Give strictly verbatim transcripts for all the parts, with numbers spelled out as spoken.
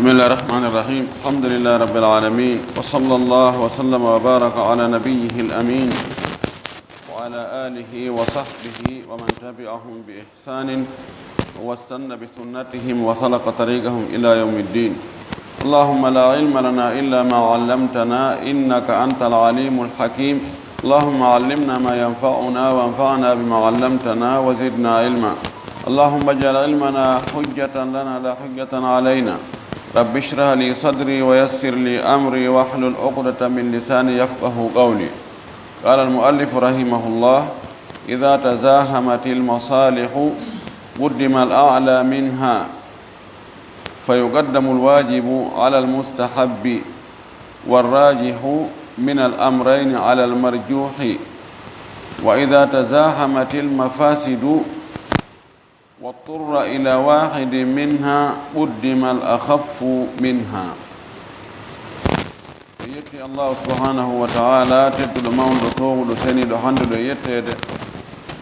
بسم الله الرحمن الرحيم. الحمد لله رب العالمين، وصلى الله وسلم وبارك على نبيه الأمين وعلى آله وصحبه ومن تبعهم بإحسان واستن بسنتهم وسلك طريقهم إلى يوم الدين. اللهم لا علم لنا إلا ما علمتنا إنك أنت العليم الحكيم. اللهم علمنا ما ينفعنا وانفعنا بما علمتنا وزدنا علما. اللهم اجعل علمنا حجة لنا لا حجة علينا. رب اشرح لي صدري ويسر لي أمري واحلل عقدة من لساني يفقه قولي. قال المؤلف رحمه الله: إذا تزاحمت المصالح قدم الأعلى منها، فيقدم الواجب على المستحب، والراجح من الأمرين على المرجوح، وإذا تزاحمت المفاسد واضطر إلى واحد منها قدم الأخف منها. En yetti Allahu subhanahu wa ta'ala, tedduɗo, mawnuɗo, toowuɗo, seniiɗo, hannduɗo e yetteede.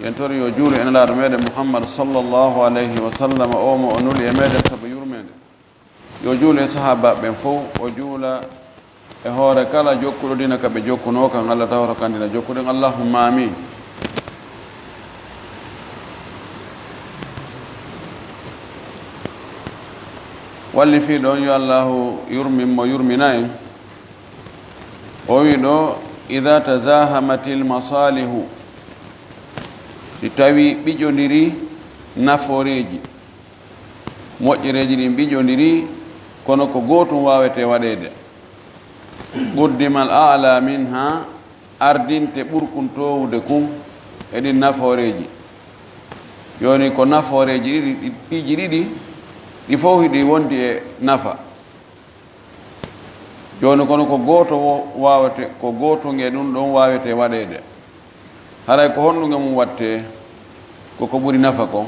En tori yo juulu e Nelaaɗo meɗen Muhammad sallallahu alayhi wa sallam, o mo o nuli e meɗen sabu yurmeende. Yo juulu e sahaabaaɓe ɓen fow, o juula e hoore kala jokkuɗo diina ka ɓe jokkunoo kan, Allah tawata kan diina jokkuɗen. Allahumma amin. Walli fii ɗon, yo Allahu yurmin mo, yurmina en. O wi ɗo: "Idha tazahamatil masalihu", si tawi ɓiƴondiri nafooreeji, moƴƴereeji ɗin ɓiƴondiri, kono ko gootum waawete waɗeede. "Quddimal a'la minha", ardinte ɓurkun toowude kun e ɗin nafooreeji. Jooni ko nafooreeji ɗiɗi, ɗi, piiji ɗiɗi, ɗi fow hiɗi wondi e nafa. Jooni kono ko gooto wo waawete, ko gootum e ɗum ɗon waawete waɗeede. Haray ko honɗum e mum wattee? Ko ko ɓuri nafa kon,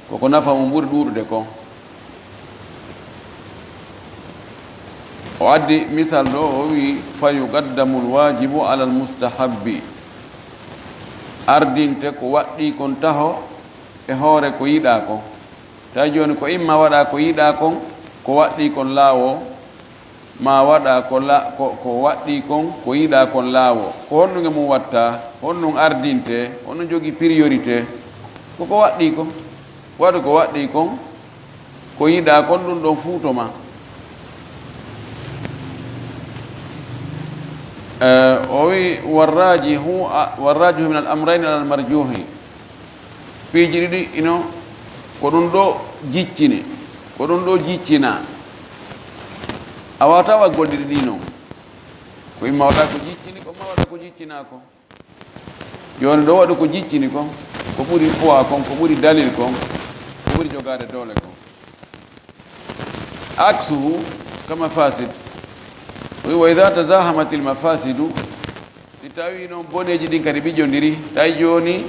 ko ko nafa mum ɓuri ɗuuɗude kon. O addi misal ɗo, o wi'i: "Fa yuqaddamul waajibu alal mustahabbi." Ardinte ko waɗɗii kon taho e hoore ko yiɗaa kon. Tawi jooni ko imma waɗa ko yiɗaa kon, ko waɗɗii kon laawo, ma waɗa ko la-, ko, ko waɗɗii kon, ko yiɗaa kon laawo. Ko honɗum e mum watta? Honɗum ardinte? Honɗum jogii priorité? Ko ko waɗɗii kon. Waɗu ko waɗɗii kon, ko yiɗaa kon, ɗum ɗon fuuto ma. Eh, o wi'i: "Warrajihu, a-, warrajihu min al amrayni alal marjuhi." Piiji ɗiɗi ino, ko ɗum ɗo jiccini, ko ɗum ɗo jiccinaa. A waawataa waɗgol ɗiɗi ɗi non. Ko imma waɗa ko jiccini, ko ma waɗa ko jiccinaa ko. Jooni ɗo waɗu ko jiccini kon, ko ɓuri poids kon, ko ɓuri dalil kon, ko ɓuri jogaade doole kon. Aksuhu ka mafasid. O wi: "Wa idha tazahamatil mafasidu", si tawi noon boneeji ɗin kadi ɓiƴondiri, tawi jooni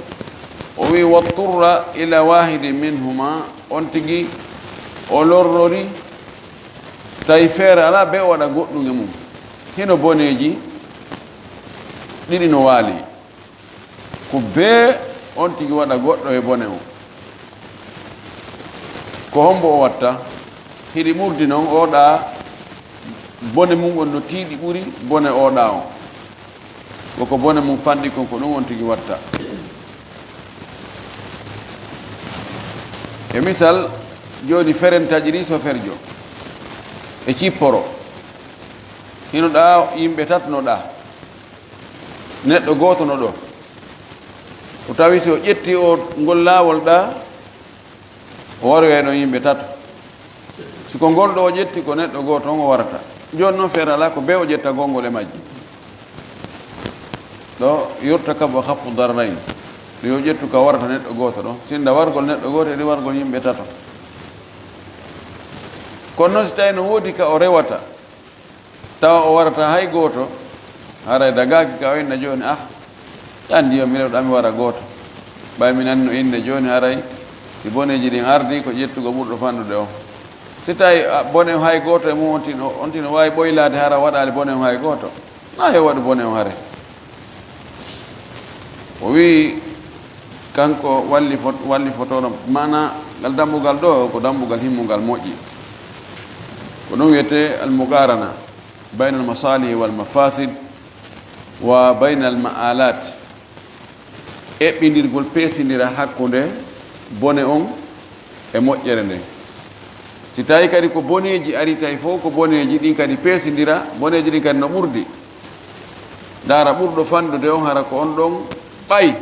o wi: "Watturra ila wahidin minhuma", on tigi o lorrori, tawi feere alaa, be o waɗa goɗɗum e mum. Hino boneeji ɗiɗi no waali. Ko bee on tigi waɗa goɗɗo e bone on. Ko hombo o watta? Hiɗi ɓurdi non, oɗa bone mum on no tiiɗi ɓuri bone oɗa on. Ko ko bone mum fanɗi kon, ko ɗum on tigi watta. E misal, jooni feren taƴiri soferjo e cipporo. Hino ɗa yimɓe tato no ɗa. Neɗɗo gooto no ɗo. O tawi si o ƴetti o ngol laawol ɗa, o waroyay ɗon yimɓe tato. Si ko ngol ɗo o ƴetti, ko neɗɗo gooto on o warata. Jooni noon feere alaa, ko bee o ƴetta gonngol e majji. Ɗo yurtakabu akhaffu dararayn. Ɗo yo ƴettu ka warata neɗɗo gooto ɗo. Sinda wargol neɗɗo gooto e ɗi wargol yimɓe tato. Kono noon si tawi no woodi ka o rewata, tawa o warata hay gooto, haray dagaaki ka o inna jooni, ah, anndi yo mi rewɗo, mi wara gooto. Ɓay mi nanno innde jooni, haray si boneeji ɗin ardii, ko ƴettugo ɓurɗo fanɗude o. Si tawi, ah, bone hay gooto e mum on tino, on tino waawi ɓoylaade, hara waɗaali bone on hay gooto. Na yo waɗu bone on hare. O wi'i, kanko walli fot-, walli fotoono, maana ngal dambugal ɗo, ko dambugal himmungal moƴƴi. Ko ɗum wiyetee al-muqarana bayna al-masalihi wal mafasid wa bayna al-ma'alat. Eɓɓindirgol, peesindira hakkunde bone on e moƴƴere nden. Si tawi kadi ko boneeji ari, tawi fof ko boneeji, ɗin kadi peesindira, boneeji ɗin kadi no ɓurdi. Ndaara ɓurɗo fanɗude on, hara ko on ɗon ɓay.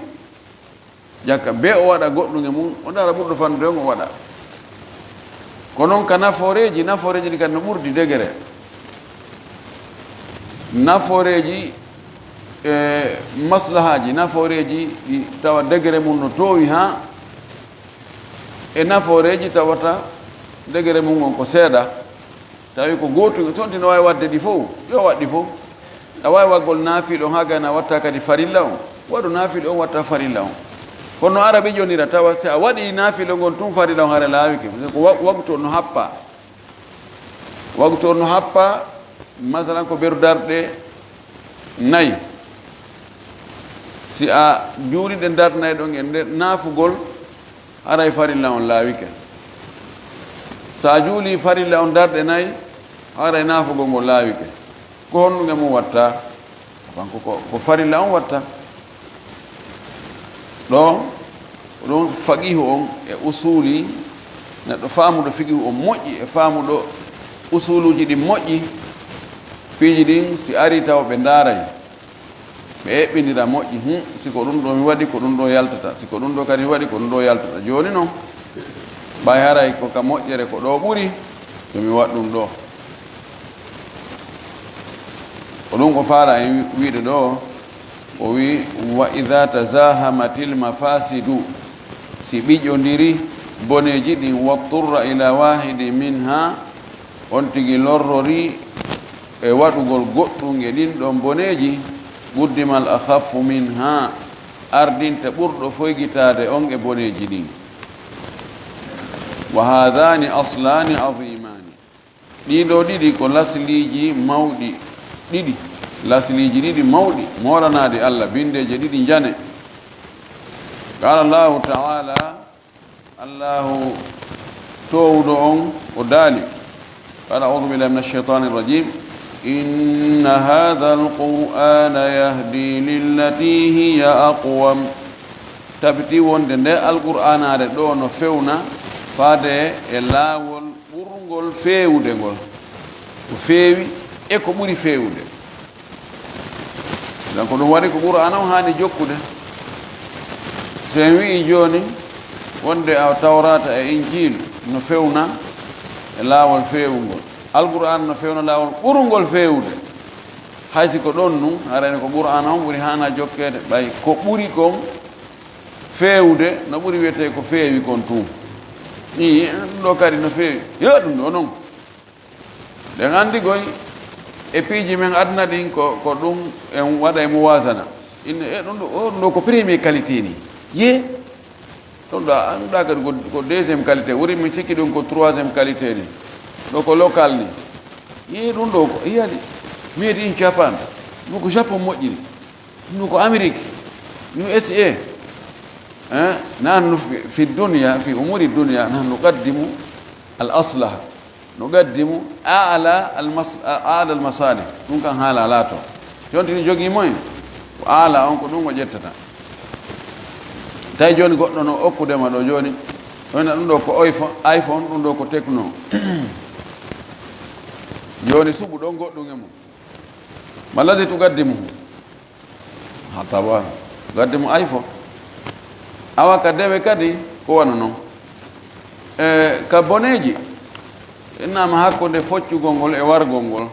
Jakka be o waɗa goɗɗum e mum, o ndaara ɓurɗo fanɗude on, o waɗa. Ko noon ka nafooreeji, nafooreeji ɗi kadi no ɓurdi degere. Nafooreeji e maslahaaji, nafooreeji ɗi tawa degere mum no toowi, haa e nafooreeji tawata degere mum on ko seeɗa. Tawi ko gootum, so wonti no waawi waɗde ɗi fof, yo waɗ ɗi fof. A waawi waɗgol naafiila on, haa gayna a watta kadi farilla on. Waɗu naafiila on, watta farilla on. Kono no ara ɓe ƴonira, tawa si a waɗi naafiila ngon tun, farilla on hara laawike. Ko wa-, waktu on no happa. Waktu on no happa, masalan, ko beru darɗe nayi. Si a juulii ɗe darɗe nayi ɗon e nder naafugol, haray farilla on laawike. Si a juulii farilla on darɗe nayi, haray naafugol ngol laawike. Ko honɗum e mum watta? Kanko ko, ko farilla on watta. Ɗon, ko ɗum faqihu on e usuli, neɗɗo faamuɗo fiqihu on moƴƴi, e faamuɗo usuluuji ɗin moƴƴi, piiji ɗin si ari tawa ɓe ndaaray, ɓe eɓɓindira moƴƴi. Hum, si ko ɗum ɗo mi waɗi, ko ɗum ɗo yaltata. Si ko ɗum ɗo kadi mi waɗi, ko ɗum ɗo yaltata. Jooni non, ɓay haray ko ka moƴƴere ko ɗo ɓuri, yo mi waɗ ɗum ɗo. Ko ɗum ko faala en wiide ɗo, o wi, "Wa idha tazahamatil mafasidu", si ɓiƴondiri boneeji ɗin, "watturra ila wahidi minha", on tigi lorrori e waɗugol goɗɗum e ɗin ɗon boneeji, "quddimal akhaffu minha", ardinta ɓurɗo foygitaade on e boneeji ɗin. "Wa hadhani aslani azimani". Ɗii ɗoo ɗiɗi ko lasliiji mawɗi ɗiɗi, lasliiji ɗiɗi mawɗi, moolanaaɗi Allah, binndeeje ɗiɗi njane. Qaala Allahu ta'ala, Allahu toowuɗo on o daali, qaala, "A'udhu billahi minash shaytanir rajim. Inna hadhal Qur'ana yahdi lillati hiya aqwam." Tabiti wonde nde Alqur'aanaare ɗoo no fewna faade e laawol ɓurngol feewude ngol, ko feewi e ko ɓuri feewude. Donc, ɗum waɗi ko Qur'aana on haani jokkude. So en wi'i jooni wonde a Tawraata e Injiil no fewna e laawol feewungol, Alqur'aana no fewna laawol ɓurngol feewude, hay si ko ɗon nun, harayno ko Qur'aana on ɓuri haana jokkeede, ɓay ko ɓuri kon feewude no ɓuri wiyetee ko feewi kon tun. Ii, ɗum ɗo kadi no feewi. Yo, ɗum ɗo non. Ɗen anndi koy e piiji men aduna ɗin ko, ko ɗum en waɗa e muwasana. Inne, e ɗum ɗo, o, ɗum ɗo ko premier qualité ni. Ye, ɗum ɗo, an ɗa kadi ko, ko deuxième qualité. Wuri min sikki ɗum ko troisième qualité ni. Ɗo ko local ni. Ye, ɗum ɗo ko, yiyani. Made in Japan. Ɗum ko Japon moƴƴiri. Ɗum ko Amérique, U S A. Eh, nahnu fi, fi dunya, fi umuri dunya, nahnu nuqaddimu al aslah, nuqaddimu a'la al mas-, a'la al masalih. Ɗum kan haala laato. Jontini jogii moyen, ko a'la on ko ɗum o ƴettata. Tawi jooni goɗɗo no okkude ma ɗo jooni, wona ɗum ɗo ko iPhone, iPhone, ɗum ɗo ko Tecno. Jooni suɓu ɗon goɗɗum e mum. Ma alladhi tuqaddimuhu? Ha, tawa gaddi mo iPhone. Awa ka dewe kadi ko wano non. E ka boneeji, innama hakkunde foccugol ngol e wargol ngol.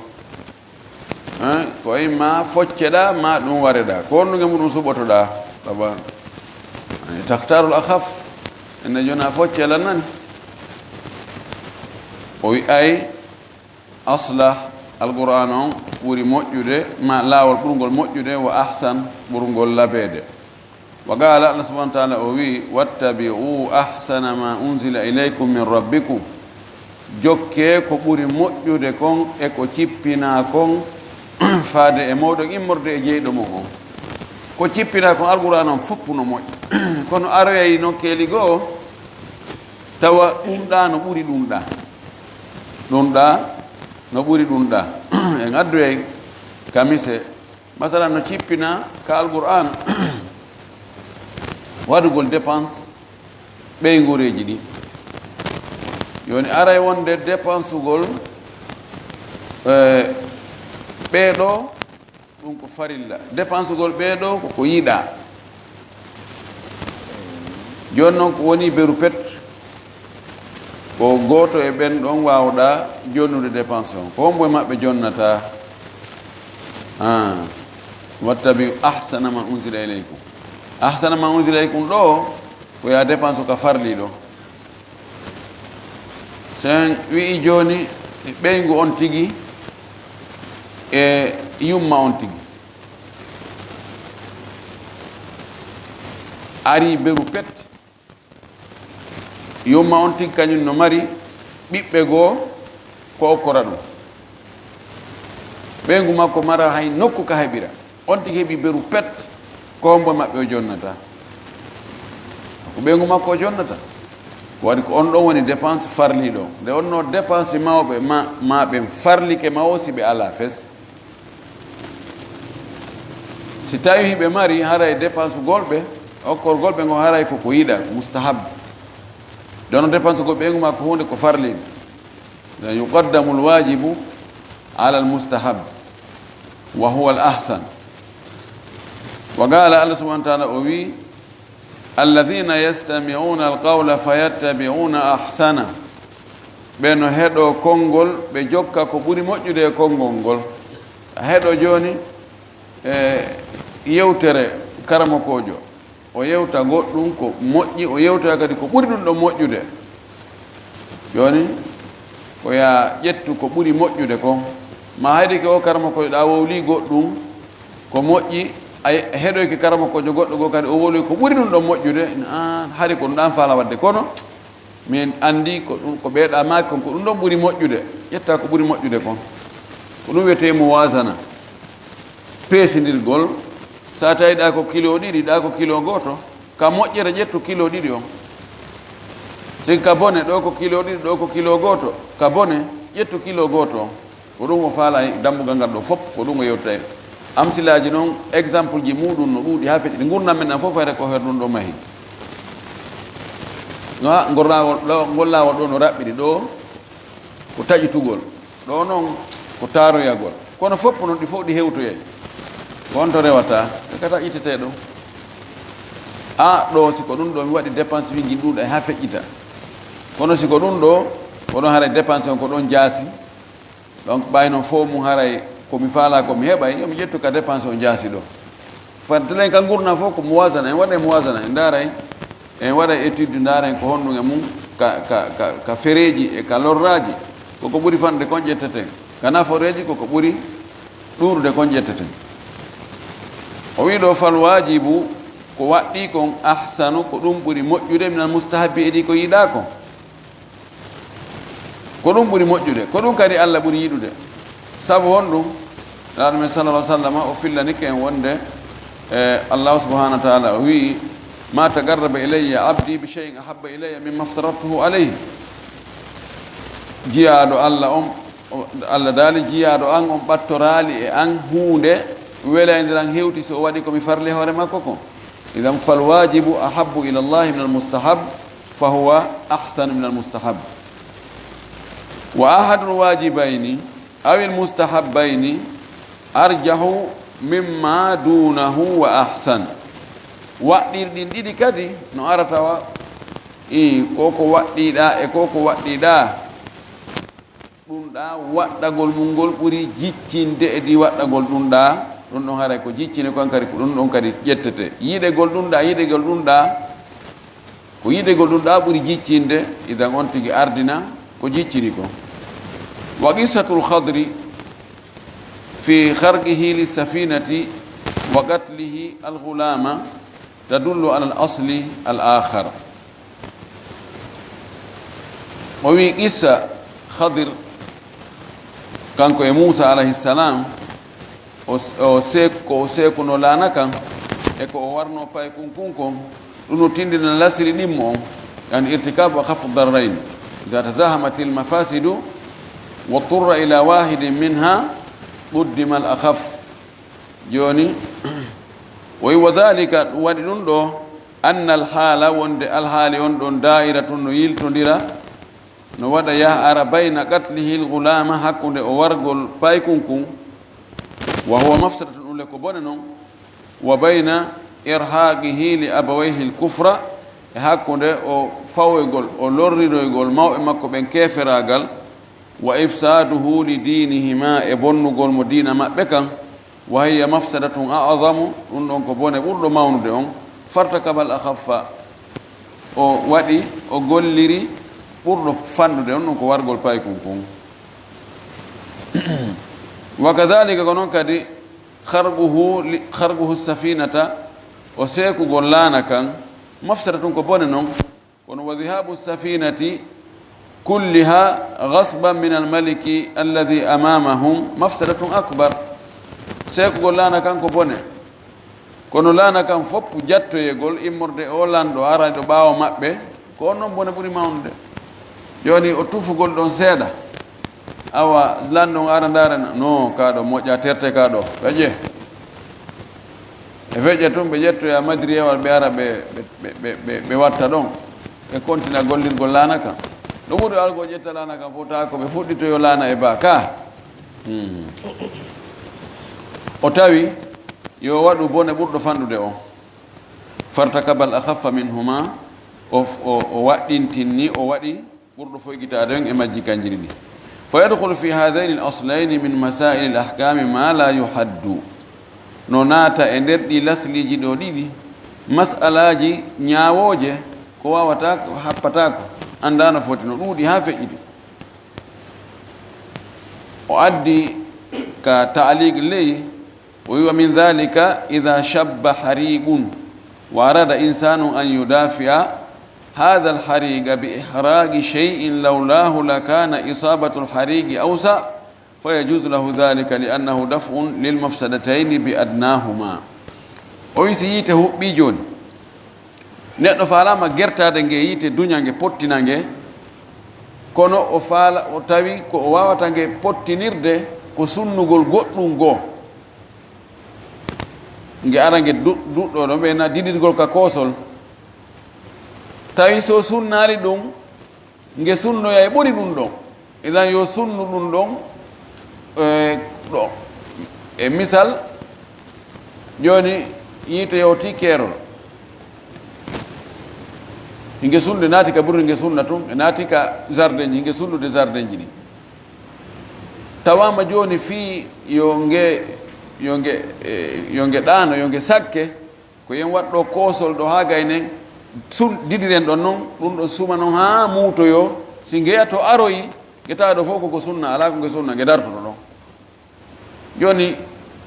Eh, ko imma focceɗa, ma ɗum wareɗa. Ko honɗum e muɗum suɓotoɗa? Tawa. Ani takhtarul akhaf. Enne jona focce lan nani. O wi ay, aslah, Alqur'aana on ɓuri moƴƴude, ma laawol ɓurngol moƴƴude, wa ahsan, ɓurngol labeede. Wa qaala, Allah subhaanahu wa ta'aala o wi'i, "Wattabi'uu ahsana maa unzila ilaykum min rabbikum." Jokkee ko ɓuri moƴƴude kon e ko cippinaa kon faade e mooɗon immorde e jeyɗo mon on. Ko cippinaa kon Alqur'aana on fof no moƴƴi. Kono aroyay nokkeeli goo, tawa ɗum ɗaa no ɓuri ɗum ɗaa. Ɗum ɗaa no ɓuri ɗum ɗa. En addoyay ka mise, masalan, no cippina ka Alqur'aan waɗugol dépense ɓeynguureeji ɗi. Jooni aray wonde dépensugol, eh, ɓee ɗoo, ɗum ko farilla. Dépensugol ɓee ɗoo ko ko yiɗaa. Jooni noon ko woni beru pet, ko gooto e ɓen ɗon waawɗaa jonnude dépense on. Ko hombo e maɓɓe jonnata? Ah, wattabi'u ahsana ma unzila ilaykum. Ahsana ma unzila ilaykum ɗoo, ko yaa dépense ka farli ɗoo. So en wi'i jooni ɓeyngu on tigi e yumma on tigi. Ari beru pet. Yumma on tigi kañum no mari ɓiɓɓe goo ko okkora ɗum. Ɓeyngu makko mara hay nokku ka heɓira. On tigi heɓi beru pet, ko hombo maɓɓe o jonnata? Ko ɓeyngu makko o jonnata. Ko waɗi ko on ɗon woni dépense farliiɗo. Nde on no dépense mawɓe ma, ma ɓen farlike ma o si ɓe alaa fes. Si tawi hiɓe mari, haray dépense gol ɓe, okkorgol ɓe ngo haray ko ko yiɗa, mustahab. Jono dépense gol ɓeyngu ma ko huunde ko farliiɗo. Idan yuqaddamu alwajibu ala almustahab, wa huwa al ahsan. Wa qala, Allah subhanahu wa ta'ala o wi, alladhina yastami'una alqawla fayattabi'una ahsana. Ɓe no heɗo konngol, ɓe jokka ko ɓuri moƴƴude e konngol ngol. A heɗo jooni e yewtere karamokoojo, o yewta goɗɗum ko moƴƴi, o yewta kadi ko ɓuri ɗum ɗon moƴƴude. Jooni, ko yaa ƴettu ko ɓuri moƴƴude kon. Ma hayde ke o karamokoojo ɗa wowli goɗɗum ko moƴƴi, a heɗoyke karamokoojo goɗɗo goo kadi o wowli ko ɓuri ɗum ɗon moƴƴude, an hari ko ɗum ɗan faala waɗde. Kono min anndi ko ɗum, ko ɓeeɗa maaki kon, ko ɗum ɗon ɓuri moƴƴude. Ƴetta ko ɓuri moƴƴude kon. Ko ɗum wiyetee muwazana. Peesindirgol, so a tawi ɗa ko kilo ɗiɗi, ɗa ko kilo gooto, ka moƴƴere ƴettu kilo ɗiɗi on. Si ka bone, ɗo ko kilo ɗiɗi, ɗo ko kilo gooto, ka bone, ƴettu kilo gooto on. Ko ɗum o faalay dambugal ngal ɗo fof, ko ɗum o yewtay. Amsilaaji noon, exemple ji muɗum no ɗuuɗi haa feƴƴi. Ngurndan men ɗan fof fayre ko her ɗum ɗo mahi. No ha, ngol laawol ɗo, ngol laawol ɗo no raɓɓiɗi ɗo, ko taƴitugol. Ɗo noon ko taaroyagol. Kono fof noon ɗi fof ɗi hewtoyay. Ko on to rewata, e ka taƴitetee ɗo. A ɗo, si ko ɗum ɗo mi waɗi dépense, mi ngi ɗuuɗa haa feƴƴita. Kono si ko ɗum ɗo, ko ɗon haray dépense on ko ɗon jaasi. Donc, ɓay noon fof mum haray ko mi faalaa ko mi heɓay, yo mi ƴettu ka dépense on jaasi ɗo. Fantelen ka ngurndan fof ko muwazana, en waɗay muwazana, en ndaaray, en waɗay étude, ndaaren ko honɗum e mum ka, ka, ka, ka fereeji e ka lorraaji, koko ɓuri fanɗude kon ƴetteten, ka nafooreeji koko ɓuri ɗuuɗude kon ƴetteten. O wii ɗo, fal waajibu, ko waɗɗii kon, ahsanu, ko ɗum ɓuri moƴƴude, minal mustahabbi, e ɗi ko yiɗaa kon. Ko ɗum ɓuri moƴƴude, ko ɗum kadi Allah ɓuri yiɗude. Sabu honɗum? Nulaaɗo men sallallahu alaihi wasallam o fillanike en wonde, e, Allah subhanahu wa ta'ala o wi'i, "Ma taqarraba ilayya abdi bi shay'in ahabba ilayya mimma aftaradtuhu alayhi." Jiyaaɗo Allah on, o, Allah daali, "Jiyaaɗo an on ɓattoraali e an huunde welaynde lan hewti so o waɗi ko mi farli hoore makko kon." Idan fal waajibu ahabbu ila Allahi minal mustahab, fa huwa ahsanu minal mustahab. Wa ahadul waajibayni awil mustahabbayni arjahu mimma dunahu wa ahsan. Waɗɗirɗin ɗiɗi kadi no arata wa, i, ko ko waɗɗiɗa e ko ko waɗɗiɗa. Ɗum ɗa waɗɗagol mum ngol ɓuri jiccinde e di waɗɗagol ɗum ɗa. Ɗum ɗon haray ko jiccinde kon kadi, ko ɗum ɗon kadi ƴettete. Yiɗegol ɗum ɗa, yiɗegol ɗum ɗa. Ko yiɗegol ɗum ɗa ɓuri jiccinde, idan on tigi ardina ko jiccini kon. Wa qissatul Khadri fi kharqihi li safinati wa qatlihi al ghulama tadullu ala al asli al akhar. O wi qissa Khadir, kanko e Musa alayhi salam, o, o seek-, ko o seekuno laana kan, e ko o warno paykun kun kon, ɗum no tindina lasiri ɗimmo on, yani irtikabu akhaffu darrayn. Iza tazahamatil mafasidu واضطر إلى واحد منها قدم الأخف. Jooni, o wi: "وذلك", ɗum waɗi ɗum ɗo, "أن الحال", wonde alhaali on ɗon, "دائرة", no yiltondira, no waɗa yah ara, "بين قتله الغلام", hakkunde o wargol paykun kun, "وهو مفسدة", ɗum le ko bone non, "وبين إرهاقه لأبويه الكفر", e hakkunde o fawoygol, o lorriroygol mawɓe makko ɓen keeferaagal, "وإفساده لدينهما", e bonnugol mo diina maɓɓe kan, "وهي مفسدة أعظم", ɗum ɗon ko bone ɓurɗo mawnude on, "فارتكب الأخف", o waɗi, o golliri ɓurɗo fanɗude on, ɗum ko wargol paykun kun. "وكذلك", ko non kadi, "خرقه ل-، خرقه السفينة", o seekugol laana kan, "مفسدة", ko bone non, kono, "وذهاب السفينة كلها غصبا من الملك الذي أمامهم مفسدة أكبر". Seekugol laana kan ko bone, kono laana kan fof jattoyegol immorde o lanɗo arayɗo ɓaawo maɓɓe, ko on non bone ɓuri mawnude. Jooni o tufugol ɗon seeɗa, awa lanɗo on ara ndaara, "No, kaa ɗo moƴƴa, terte kaa ɗo, feƴƴe." E feƴƴa tun, ɓe ƴettoya materiel, ɓe ara, ɓe, ɓe, ɓe, ɓe, ɓe watta ɗon, ɓe kontina gollirgol laana kan. No ɓuri algo ƴetta laana kan fof, taa ko ɓe fuɗɗitoyo laana e baa ka. Hmm. O tawi yo waɗu bone ɓurɗo fanɗude on. "فارتكب الأخف منهما", o, o, o waɗɗintinni, o waɗi ɓurɗo foygitaade on e majji kanji ɗiɗi. "فيدخل في هذين الأصلين من مسائل الأحكام ما لا يحد". No naata e nder ɗi lasliiji ɗo ɗiɗi, mas'alaaji ñaawooje, ko waawataa, ko happataa ko, anndaa no foti, no ɗuuɗi haa feƴƴiti. O addi ka taaliq ley, o wi: "ومن ذلك إذا شب حريق وأراد إنسان أن يدافع هذا الحريق بإحراق شيء لولاه لكان إصابة الحريق أوسع، فيجوز له ذلك لأنه دفع للمفسدتين بأدناهما". O wi si yiite huɓɓii jooni, neɗɗo faalaama gertaade nge yiite, duña nge, pottina nge, kono o faala, o tawi ko o waawata nge pottinirde ko sunnugol goɗɗum goo. Nge ara nge du-, duɗɗo ɗo, ɓe na didirgol ka koosol. Tawi so sunnaali ɗum, nge sunnoya e ɓuri ɗum ɗon. Idan yo sunnu ɗum ɗon, e, ɗo. E misal, jooni yiite yawti keerol. Hinge sunnude naati ka burri, nge sunna tun, e naati ka jardin ji, hinge sunnude jardin ji ɗin. Tawaama jooni fii yo nge, yo nge, e, yo nge ɗaano, yo nge sakke, ko yen waɗɗo koosol ɗo haa gaynen, sun-, didiren ɗon non, ɗum ɗon suma non haa muutoyo. Si ngeya to aroyi, nge tawa ɗo fof koko sunna, alaa ko nge sunna, nge dartoto ɗon. Jooni,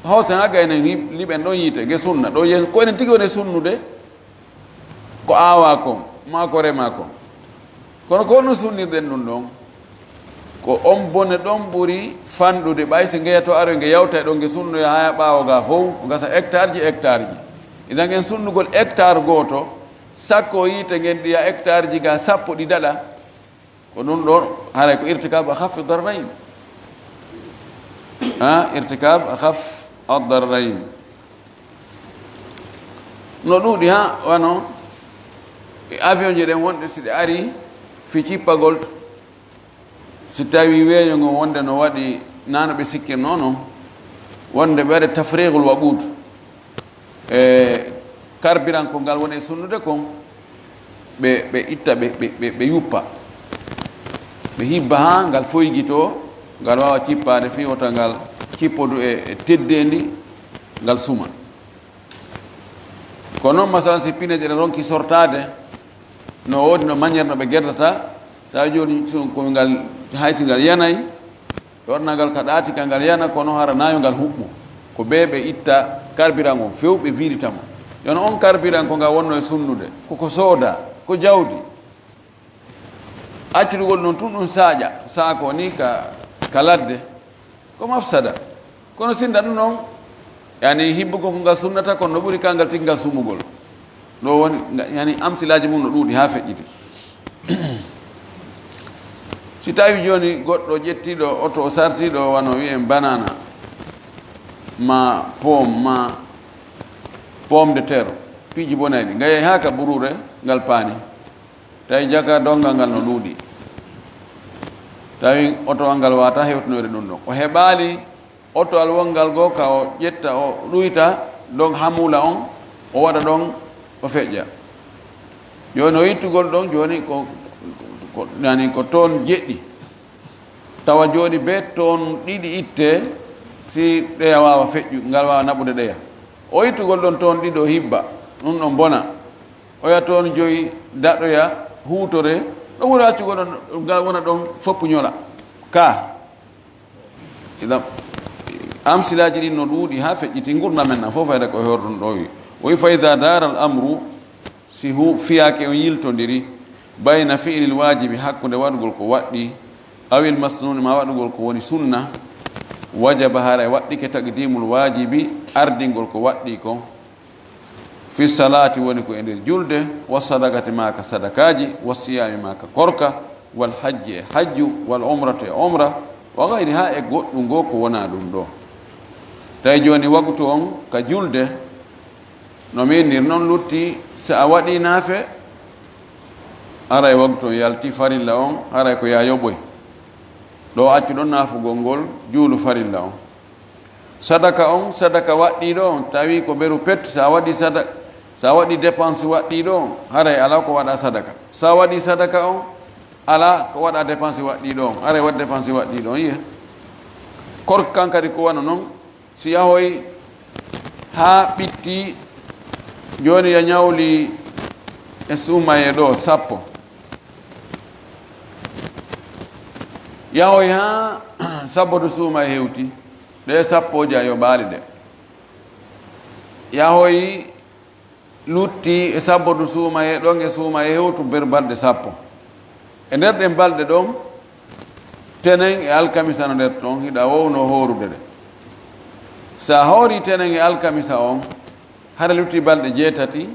hawsen haa gaynen li-, liɓen ɗon yiite, nge sunna, ɗo yen-, ko enen tigi woni sunnude, ko aawaa kon, maa ko remaa kon. Kono ko honno sunnirɗen ɗum ɗon? Ko on bone ɗon ɓuri fanɗude, ɓay si ngeya to aroy nge yawta e ɗon, nge sunnoya haya ɓaawo ga fow, o gasa hectare ji, hectare ji. Idan en sunnugol hectare gooto, sakko yiite ngen ɗiya hectare ji ga sappo ɗi daɗa, ko ɗum ɗon haray ko irtikab akhaffi darrayn. Ha, irtikab akhaf ad-darrayn. No ɗuuɗi ha wano e avion ji ɗen wonɗe si ɗe ari fi cippagol, si tawi weeyo ngon wonde no waɗi nano ɓe sikkirno non, wonde ɓe waɗa tafrighul waqud. E carburant ko ngal woni e sunnude kon, ɓe, ɓe itta, ɓe, ɓe, ɓe, ɓe yuppa, ɓe hibba ha ngal foygito, ngal wawa cippaade fi wota ngal cippodu e, e teddeendi, ngal suma. Ko noon, masalan, si pineeje ɗe ronki sortaade, no woodi no manière no ɓe gerdata, tawi jooni so ko ngal, hay si ngal yanay, ɓe waɗna ngal ka ɗaati ka ngal yana, kono hara nayo ngal huɓɓu. Ko ɓe ɓe itta carburant on few, ɓe viirita mo. Yono on carburant ko ngal wonno e sunnude, koko sooda, ko jawdi. Accirugol noon tun ɗum saaƴa, saako ni ka, ka ladde, ko mafsada. Kono sinda ɗum noon, yani hibbugol ko ngal sunnata, kono no ɓuri ka ngal tigi ngal sumugol. Ɗo woni, nga-, yani amsilaaji mum no ɗuuɗi haa feƴƴiti. Si tawi jooni goɗɗo ƴettiiɗo oto o sarsiiɗo wano wi'en banana, ma pomme, ma pomme de terre, piiji bonayɗi, ngayay haa ka buruure ngal paani. Tawi jaka donngal ngal no ɗuuɗi. Tawi oto ngal waata hewtinoyde ɗum ɗon. O heɓaali oto al wongal goo ka o ƴetta, o ɗuyta ɗon hamuula on, o waɗa ɗon, o feƴƴa. Jooni o ittugol ɗon, jooni ko, ko, yani ko ton jeɗɗi. Tawa jooni be ton ɗiɗi itte, si ɗeya waawa feƴƴu, ngal waawa naɓude ɗeya. O ittugol ɗon ton ɗiɗi o hibba, ɗum ɗon bona. Oya ton joyi daɗoya huutore, ɗon woni accugol ɗon, ngal wona ɗon fof ñola. Ka. Idan, amsilaaji ɗin no ɗuuɗi haa feƴƴiti ngurndan men ɗan fof, fayda ko e hoore ɗum ɗo wi. O wi, "Fa ida dara al amru", si hu-, fiyaake on yiltondiri, "bayna fi'lil waajibi", hakkunde waɗugol ko waɗɗi, "awil masnuni", ma waɗugol ko woni sunna, "wajaba", haray waɗɗike, "taqdimul waajibi", ardingol ko waɗɗi kon, "fi salaati", woni ko e nder julde, "wa sadaqati", ma ka sadakaaji, "wa siyaami", ma ka korka, "wal hajji", e hajju, "wal umrati", e umra, "wa gayriha", e goɗɗum goo ko wonaa ɗum ɗo. Tawi jooni waktu on ka julde, no miinir non lutti, si a waɗii naafe, haray waktu on yalti, farilla on, haray ko yaa yoɓoy. Ɗo accu ɗon naafugol ngol, juulu farilla on. Sadaka on, sadaka waɗɗiiɗo on, tawi ko beru pet, sa waɗi sada-, sa waɗi dépense waɗɗiiɗo on, haray alaa ko waɗa sadaka. Sa waɗi sadaka on, alaa ko waɗa dépense waɗɗiiɗo on, haray waɗi dépense waɗɗiiɗo on, yiye. Korka kan kadi ko wano non, si yahoy haa ɓitti, jooni ya ñawli e suumaye ɗo sappo. Yahoy haa sabbodu suumaye hewti. Ɗe sappo ja yo ɓaali ɗe. Yahoyi lutti e sabbodu suumaye ɗon e suumaye hewtu ber balɗe sappo. E nder ɗen balɗe ɗon, tenen e alkamisa no nder ton, hiɗa wowno hoorude ɗe. Sa hoori tenen e alkamisa on, hara lutti balɗe jeetati,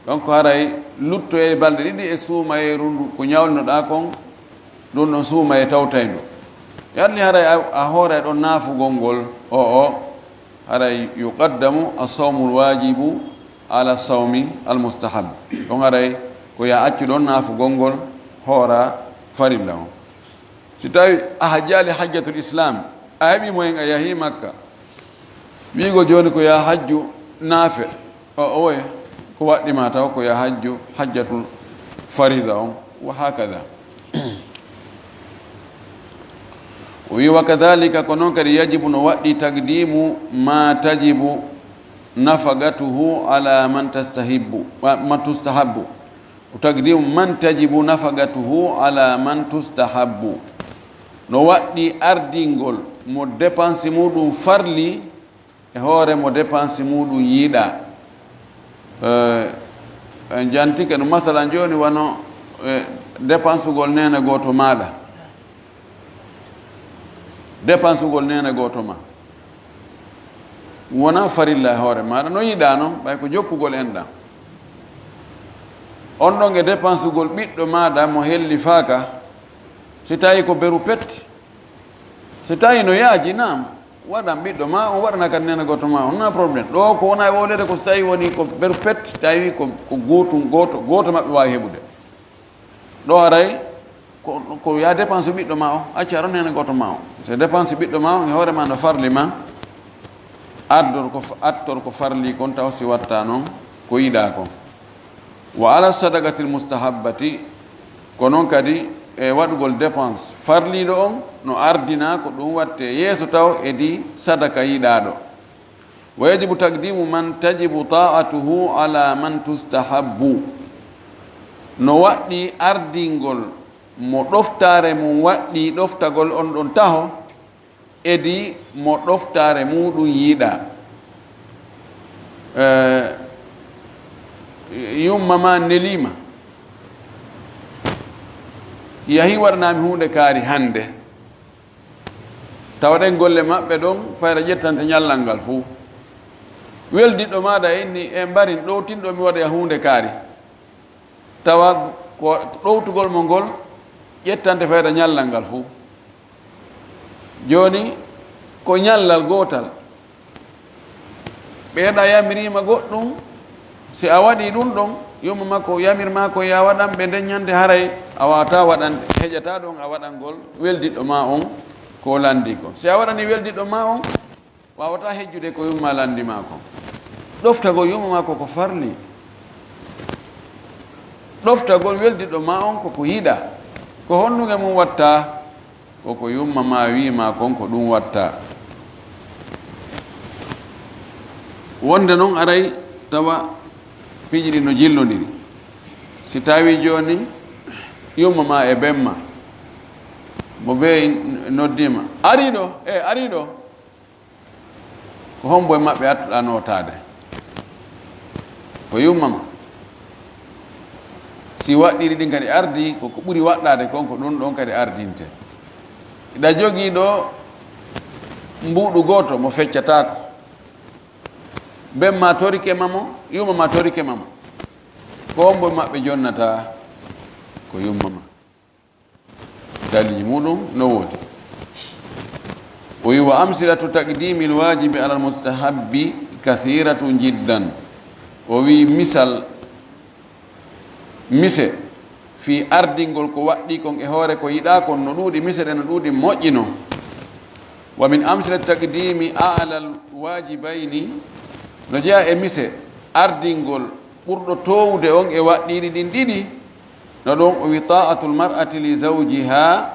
donc haray luttoyay balɗe ɗiɗi e suumayeeru ndu ko ñawlinoɗaa kon, ɗum ɗon suumaye tawtayndu. Yalni haray a, a hooray ɗon naafugol ngol, o, o, haray yuqaddamu as-sawmul waajibu ala sawmi al-mustahab. Ɗon haray ko ya accu ɗon naafugol ngol, hoora farilla on. Si tawi a hajjaali hajjatul islam, a heɓi moyen a yahi Makka, wiigo jooni ko ya hajju naafe, o, oye, ko waɗɗi ma taw ko ya hajju hajjatul farida on, wa hakada. O wi, "Wa kadhalika", ko noon kadi, "yajibu", no waɗɗi, "taqdimu ma tajibu nafaqatuhu ala man tastahibbu, ma, man tustahabbu." O taqdimu man tajibu nafaqatuhu ala man tustahabbu. No waɗɗi ardingol mo dépense muɗum farli e hoore mo dépense muɗum yiɗa. Eh, en jantike no masalan jooni wano, eh, dépensugol neene gooto maɗa. Dépensugol neene gooto ma. Wona farilla e hoore maɗa, no yiɗa non, ɓay ko jokkugol enɗan. On ɗon e dépensugol ɓiɗɗo maɗa mo hellifaaka, si tawi ko beru pet, si tawi no yaaji, naam, waɗan ɓiɗɗo ma on, waɗana kadi neene gooto ma on, na problème. Ɗo ko wona e wowlede ko si tawi woni ko beru pet, tawi ko, ko gootum, gooto, gooto maɓɓe waawi heɓude. Ɗo haray ko, ko ya dépense ɓiɗɗo ma o, acca ɗon neene gooto ma o. So dépense ɓiɗɗo ma o, e hoore ma no farli ma, addor ko f-, attor ko farli kon, taw si watta non ko yiɗa kon. Wa ala sadaqatil mustahabbati, ko non kadi e waɗugol dépense farliiɗo on, no ardina ko ɗum watte yeeso taw edi sadaka yiɗaaɗo. Wa yajibu taqdimu man tajibu ta'atuhu ala man tustahabbu. No waɗɗi ardingol mo ɗoftaare mum waɗɗi ɗoftagol on ɗon taho, edi mo ɗoftaare muɗum yiɗa. Eh, yumma ma nelima, yahi waɗanami huunde kaari hannde. Tawa ɗen golle maɓɓe ɗon, fayra ƴettante ñallal ngal fuu. Weldiɗɗo maɗa inni, e mbarin ɗowtinɗo mi waɗa huunde kaari. Tawa ko ɗowtugol mo ngol, ƴettante fayda ñallal ngal fuu. Jooni, ko ñallal gootal. Ɓeeɗa yamiriima goɗɗum, si a waɗii ɗum ɗon, yumma makko yamirmaa ko yo a waɗan ɓe nden ñande, haray a waawataa waɗan, heƴataa ɗon a waɗangol weldiɗɗo maa on ko lanndii kon. Si a waɗanii weldiɗɗo maa on, waawataa hejjude ko yumma lanndii maa kon. Ɗoftagol yumma maa ko ko farli. Ɗoftagol weldiɗɗo maa on ko ko yiɗaa. Ko honɗun e mun wattaa? Ko ko yumma maa wi'i maa kon ko ɗun wattaa. Wonde non aray tawa piiji ɗin no jillondiri. Si tawii jooni yumma maa e ben maa, mo bee noddii ma, "Arii ɗoo, e arii ɗoo." Ko hombo e maɓɓe attuɗaa nootaade? Ko yumma ma. Si waɗɗiiɗi ɗin kadi ardii, ko ko ɓuri waɗɗaade kon, ko ɗun ɗon kadi ardintee. Hiɗa jogii ɗoo mbuuɗu gooto mo feccataako. Ben maa torike ma mo, yumma maa torike ma mo. Ko hombo e maɓɓe jonnataa? Ko yumma ma. Daliiji muɗum no woodi. O wi, "Wa amsilatu taqdimil wajibi alal mustahabbi kathiratun jiddan." O wi, misal, mise fii ardingol ko waɗɗii kon e hoore ko yiɗaa kon no ɗuuɗi, mise ɗen no ɗuuɗi moƴƴi non. Wa min amsilati taqdimi alal wajibayni, no jeyaa e mise ardingol ɓurɗo toowude on e waɗɗiiɗi ɗin ɗiɗi, no ɗon o wi, "Ta'atul mar'ati li zawjiha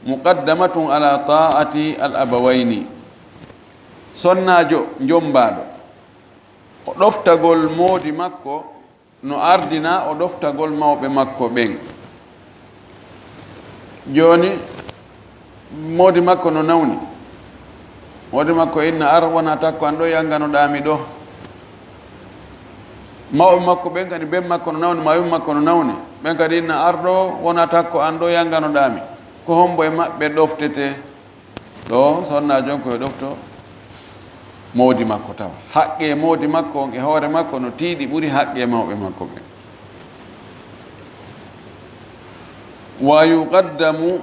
muqaddamatun ala ta'ati al abawayni." Sonnaajo jommbaaɗo, o ɗoftagol moodi makko no ardinaa o ɗoftagol mawɓe makko ɓen. Jooni, moodi makko no nawni. Moodi makko inna, "Ar, wonaa takko an ɗoo yanganoɗaa mi ɗoo." Mawɓe makko ɓen kadi, ben makko no nawni, maa yumma makko no nawni. Ɓen kadi inna, "Ar ɗoo, wonaa takko an ɗoo yanganoɗaa mi." Ko hombo e maɓɓe ɗoftetee? Ɗoo, sonnaajo on ko yo ɗofto moodi makko taw. Haqqee moodi makko on e hoore makko no tiiɗi ɓuri haqqee mawɓe makko ɓen. Wa yuqaddamu,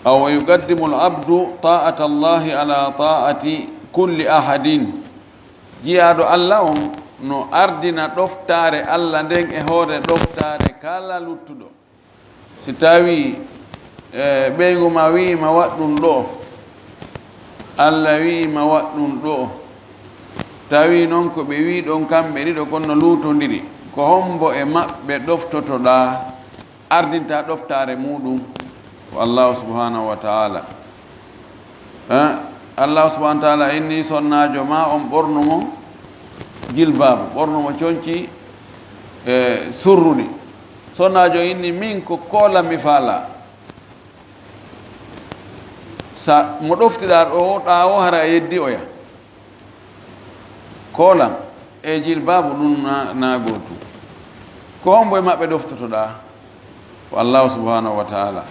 aw wa yuqaddimu al-abdu ta'ata Allahi ala ta'ati kulli ahadin. Jiyaaɗo Alla on no ardina ɗoftaare Alla nden e hoore ɗoftaare kala luttuɗo. Si tawii, e, ɓeyngu ma wi'i ma waɗ ɗun ɗoo, Alla wi'i ma waɗ ɗun ɗoo, tawii non ko ɓe wi'i ɗon kamɓe ɗiɗo kon no luutondiri, ko hombo e maɓɓe ɗoftotoɗaa, ardintaa ɗoftaare muɗum? Ko Allahu subhanahu wa ta'ala. Eh, Allahu subhanahu wa ta'ala inni sonnaajo maa on ɓornu mo jilbaabu, ɓornu mo conci, eh, surruɗi. Sonnaajo inni min ko koolan mi faalaa. Sa mo ɗoftiɗaa ɗoo, ɗaa o hara a yeddi oya. Koolan e jilbaabu ɗun na, na gootum. Ko hombo e maɓɓe ɗoftotoɗaa? Ko Allahu subhanahu wa ta'ala.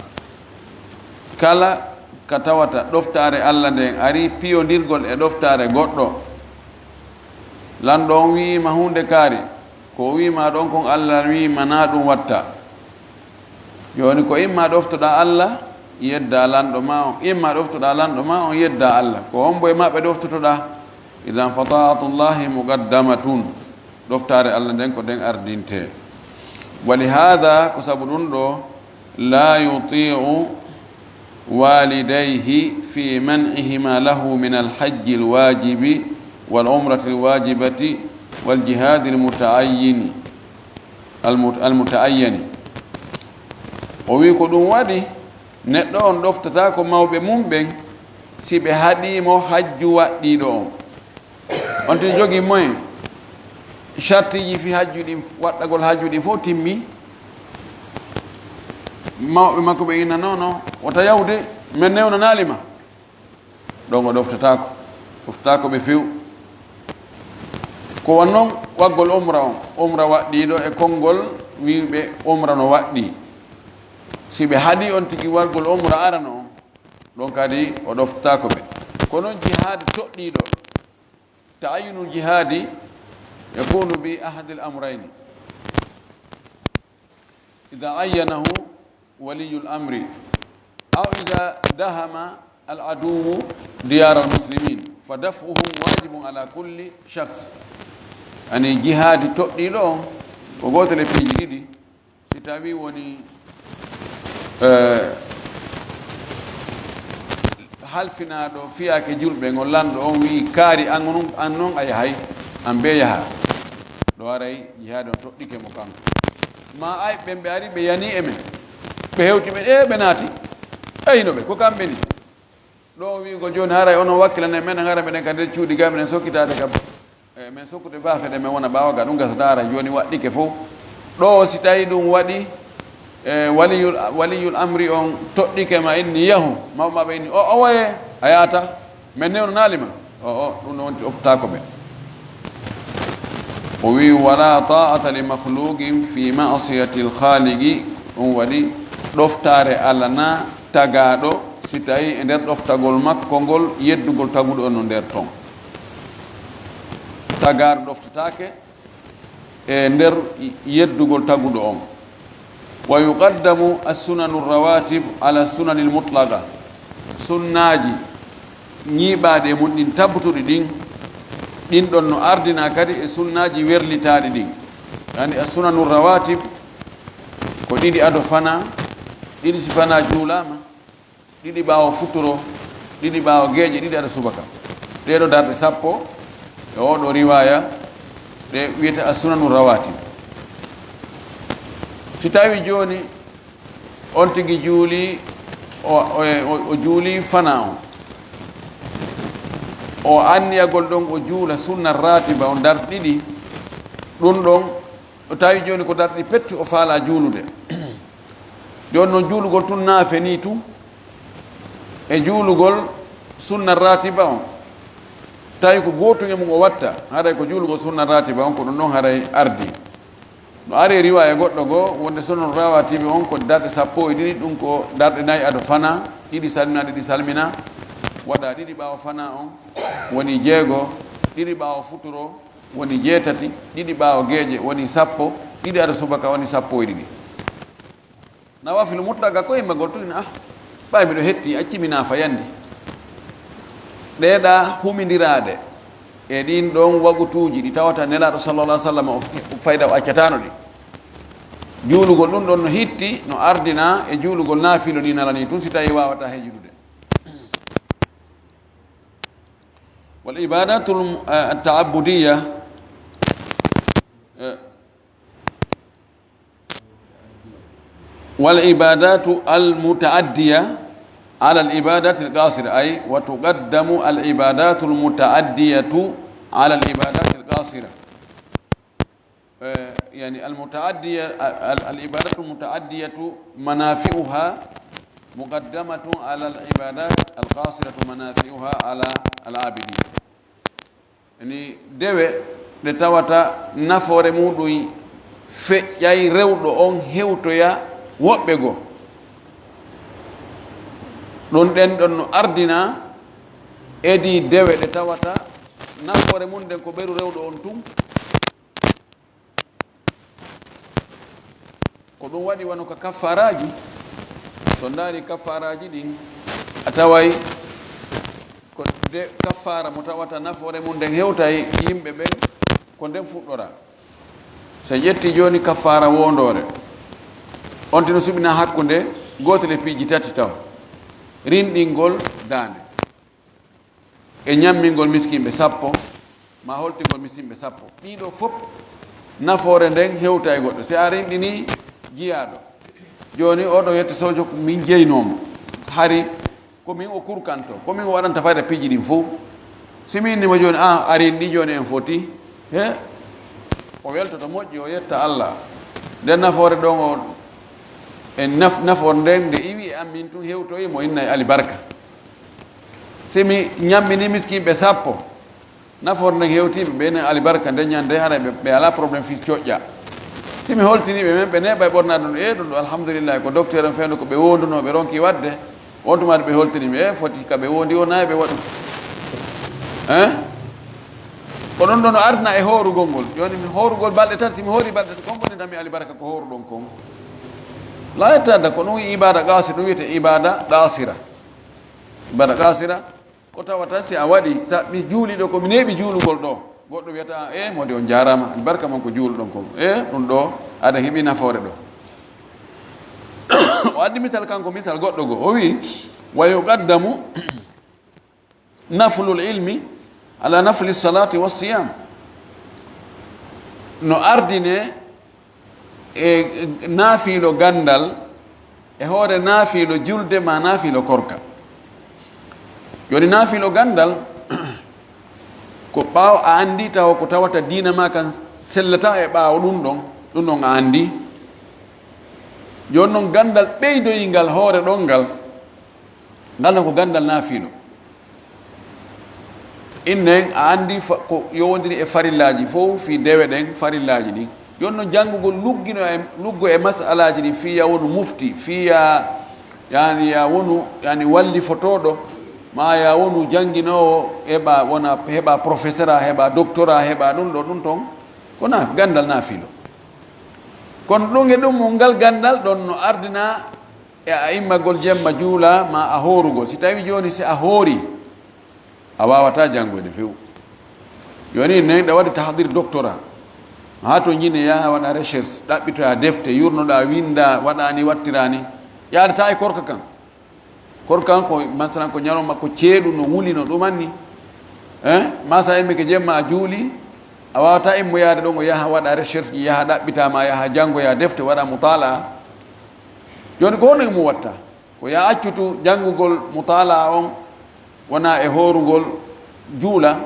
Kala ka tawata ɗoftaare Alla nden arii piyondirgol e ɗoftaare goɗɗo, lanɗo on wi'i ma huunde kaari, ko o wi'i ma ɗon kon Alla wi'i ma naa ɗun watta. Jooni ko imma ɗoftoɗaa Alla, yeddaa lanɗo maa on, imma ɗoftoɗaa lanɗo maa on, yeddaa Alla. Ko hombo e maɓɓe ɗoftotoɗaa? Idan fa ta'atullahi muqaddamatun. Ɗoftaare Alla nden ko nden ardintee. Wa li haadha, ko sabu ɗun ɗoo, la yuti'u walidayhi fi man'ihima lahu min al-hajji al-wajibi wal umrati al-wajibati wal jihadi al-muta'ayyini, al-mut-, al-muta'ayyani. O wi'i ko ɗun waɗi, neɗɗo on ɗoftataa ko mawɓe mun ɓen si ɓe haɗii mo hajju waɗɗiiɗo on. On tigi jogii moyen, sartiiji fii hajju ɗin, waɗɗagol hajju ɗin fof timmi. Mawɓe makko ɓe inna, "Non, non, wota yahude, men newnanaali ma." Ɗon o ɗoftataako, ɗoftataako ɓe few. Ko won non waggol umra on, umra waɗɗiiɗo e konngol wi'uɓe umra no waɗɗii. Si ɓe haɗii on tigi waggol umra arano on, ɗon kadi o ɗoftataako ɓe. Ko non jihaadi toɗɗiiɗo, ta'ayyunul jihaadi yakunu bi ahadil amrayni. Idha ayyanahu ولي الأمر، أو إذا دهم العدو ديار المسلمين، فدفعهم واجب على كل شخص. Ani jihaadi toɗɗiiɗo on, ko gootel e piiji ɗiɗi. Si tawi woni, eh, halfinaaɗo fiyaake julɓe, ngo lanɗo on wi'i, "Kaari an non, an non a yahay, an bee yaha." Ɗo aray jihaadi on toɗɗike mo kanko. Ma ay ɓen ɓe ari ɓe yani e men. Ɓe hewti ɓe, e ɓe naati. Eyno ɓe, ko kamɓe ni. Ɗo o wi'ugol jooni, haray onon wakkilane men, hara meɗen ka nder cuuɗi ga, meɗen sokkitaade ka, e, men sokkude baafe ɗe men wona ɓaawo ga, ɗum gasata, haray jooni waɗɗike fow. Ɗo si tawi ɗum waɗi, e, waliyul, waliyul amri on toɗɗike ma inni yahu, mawɓe maɓɓe inni, o, owoye, a yaata, men newnonaali ma. O, o, ɗum ɗon wonti ɗoftaako ɓe. O wi'i, "Wala ta'ata li makhluqin fi ma'siyatil khaliqi." Ɗum waɗi ɗoftaare Allah na tagaaɗo, si tawi e nder ɗoftagol makko ngol, yeddugol taguɗo on no nder ton. Tagaaɗo ɗoftataake e nder yeddugol taguɗo on. Wa yuqaddamu as-sunanu rawatib ala sunanil mutlaqa. Sunnaaji ñiiɓaaɗi e mum ɗin tabbutuɗi ɗin, ɗin ɗon no ardinaa kadi e sunnaaji werlitaaɗi ɗin. Yani as-sunanu rawatib ko ɗiɗi ado fana, ɗiɗi si fana juulaama, ɗiɗi ɓaawo futuro, ɗiɗi ɓaawo geeƴe, ɗiɗi ado subaka. Ɗee ɗo darɗe sappo e oo ɗo riwaaya, ɗe wiyete as-sunanu rawatib. Si tawi jooni on tigi juuli, o, o, o, o juuli fana on, o anniyagol ɗon o juula sunna ratiba on darɗe ɗiɗi, ɗum ɗon o tawi jooni ko darɗe ɗiɗi petti o faalaa juulude. Jooni noon juulugol tun naafe nii tun e juulugol sunna ratiba on, tawi ko gootum e mum o watta, haray ko juulugol sunna ratiba on, ko ɗum ɗon haray ardi. No ari e riwaaya goɗɗo goo, wonde sunna rawatibi on ko darɗe sappo e ɗiɗi, ɗum ko darɗe nayi ado fana, ɗiɗi salmina, ɗiɗi salmina, waɗa ɗiɗi ɓaawo fana on, woni jeego, ɗiɗi ɓaawo futuro, woni jeetati, ɗiɗi ɓaawo geeƴe, woni sappo, ɗiɗi ado subaka, woni sappo e ɗiɗi. Nawaafil mutlaqa ko immagol tun, ah, ɓay miɗo hetti, accimi naafa yandi. Ɗee ɗa humindiraaɗe e ɗin ɗon wagutuuji ɗi tawata Nelaaɗo sallallahu alaihi wasallam o, o fayda o accataano ɗi. Juulugol ɗum ɗon no hitti, no ardina e juulugol naafilo ni nalani tun si tawi waawata hejudude. Wal ibadatul, eh, ta'abbudiyya, eh, والعبادات المتعدية على العبادات القاصرة، أي وتقدم العبادات المتعدية على العبادات القاصرة. Eh, يعني المتعدية، ال-، ال-، العبادات المتعدية منافعها مقدمة على العبادات القاصرة منافعها على العابدين. Ni dewe ɗe tawata nafoore muɗum feƴƴay rewɗo on hewtoya woɓɓe goo. Ɗum ɗen ɗon no ardina edi dewe ɗe tawata nafoore mum nden ko ɓeru rewɗo on tun. Ko ɗum waɗi wano ka kaffaaraaji, so ndaari kaffaaraaji ɗin, a taway ko nde kaffaara mo tawata nafoore mum nden hewtay yimɓe ɓen, ko nden fuɗɗora. So ƴetti jooni kaffaara woondoore, on tino suɓina hakkunde gootel e piiji tati taw, rinɗingol daande. E ñammingol miskinɓe sappo, ma holtingol miskinɓe sappo. Ɗiɗo fof nafoore nden hewta e goɗɗo. Si a rinɗini jiyaaɗo, jooni oɗo yetta sojo ko min jeynoomo. Hari ko min o kurkanto, ko min o waɗanta fayda piiji ɗin fof. Si mi inni mo jooni, "Ah, a rinɗi jooni en foti." He, o weltoto moƴƴi, o yetta Allah. Nden nafoore ɗon o, e naf-, nafoore nden nde iwi e an min tun hewtoyi mo inna e alibarka. Si mi ñammini miskinɓe sappo, nafoore nden hewtiiɓe, ɓe enen alibarka nden ñande, haray ɓe, ɓe alaa problème fii coƴƴa. Si mi holtini ɓe men, ɓe neeɓa e ɓornaade ɗum, e ɗum ɗo, alhamdulillahi, ko docteur en fewndo ko ɓe wondunoo, ɓe ronki waɗde, on tuma ɓe holtini mi, e foti ka ɓe wondi o nayi ɓe waɗu. Hein? Ko ɗon ɗon no ardina e hoorugol ngol. Jooni mi hoorugol balɗe tati, si mi hoori balɗe tati, kon bonirta mi alibarka ko hooruɗon kon. La yetadda, ko ɗum ibada qasira, ɗum wiyete ibada qasira. Ibada qasira, ko tawata si a waɗi, sa mi juuli ɗo, ko mi neeɓi juulugol ɗo. Goɗɗo wiyata, "E, modi on jaarama, barka mon ko juulɗon kon. E, ɗum ɗo, aɗa heɓi nafoore ɗo." O addi misal kanko, misal goɗɗo go. O wi, "Wa yuqaddamu naflul ilmi ala nafli salati wa siyam." No ardine e naafiilo ganndal e hoore naafiilo julde ma naafiilo korka. Jooni naafiilo ganndal ko ɓaawo a anndi tawa ko tawata diina ma kan sellata e ɓaawo ɗum ɗon, ɗum ɗon a anndi. Jooni noon ganndal ɓeydoyingal hoore ɗon ngal, ngal noon ko ganndal naafiilo. Innen a anndi fa-, ko yowondiri e farillaaji fof fii dewe ɗen farillaaji ɗin. Jooni noon janngugol luggino e, luggo e masalaaji ɗin fii ya wonu mufti, fii ya, yani ya wonu, yani wallifotooɗo, ma ya wonu jannginoowo, heɓa wona, heɓa professeur a, heɓa doctorat, heɓa ɗum ɗo, ɗum ton, ko na-, ganndal naafiilo. Kono ɗum e ɗum mo ngal ganndal ɗon no ardina e a immagol jemma juula ma a hoorugol. Si tawi jooni si a hoori, a waawata janngoyde few. Jooni nen ɗa waɗi tahdir doctorat. Haa to Njine yaha waɗa recherche, ɗaɓɓitoya defte, yurnoɗa, winnda, waɗani, wattirani. Yaadata e korka kan. Korka kan ko, masalan, ko ñalawma ko ceeɗu no wuli no ɗumanni. Eh? Ma sa immike jemma a juuli, a waawata immoyaade ɗon o yaha waɗa recherche ji, yaha ɗaɓɓita ma, yaha janngoya defte, waɗa mutala. Jooni ko honno mo watta? Ko ya accutu janngugol mutala on wona e hoorugol juula.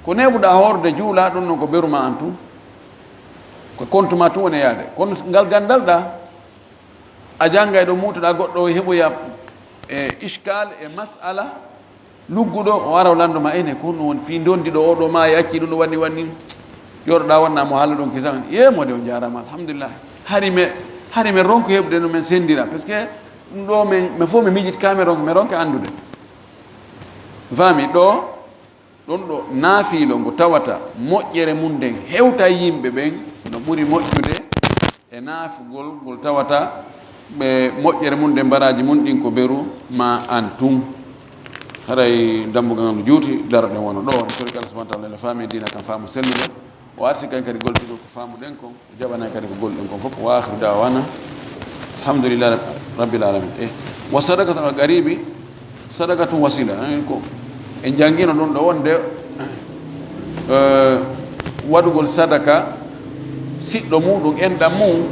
Ko neeɓuɗa hoorde juula, ɗum noon ko beru ma an tun. Ko compte ma tun woni yaade. Kono ngal ganndal ɗa, a janngay ɗo muutoɗa goɗɗo o heɓoya e iskal e masala. Lugguɗo, o ara o lanndo ma, "Ene, ko honno woni fii ndondi ɗo, oɗo maayi, acci ɗum ɗo, wanni, wanni." Jooɗoɗaa, wonna mo haala ɗon kisan. Yee, mode, on jaaraama, alhamdulillah. Hari me, hari men ronko heɓude no men senndira, parce que ɗum ɗo men, men fof men miijiti ka men ronka, men ronka anndude. Faami ɗo, ɗon ɗo naafiilo ngo tawata moƴƴere mum nden hewta yimɓe ɓen no ɓuri moƴƴude e naafugol ngol tawata ɓe moƴƴere mum, nde mbaraaji mum ɗin ko beru ma an tun. Haray dambugal ngal no juuti, daroɗen wano ɗo. Wano tori Allah subhanahu wa ta'ala, ene faami e diina kan faamu selluɗo. O arsi kan kadi goltugol ko faamuɗen kon, o jaɓanay kadi ko golɗen kon fof. Wa akhiru da'wana, alhamdulillahi rabbil alamin. E, wa sadaqatu al qaribi, sadaqatun wasila. Anen ko en janngino ɗum ɗo wonde, eh, waɗugol sadaka siɗɗo muɗum, enɗam mum.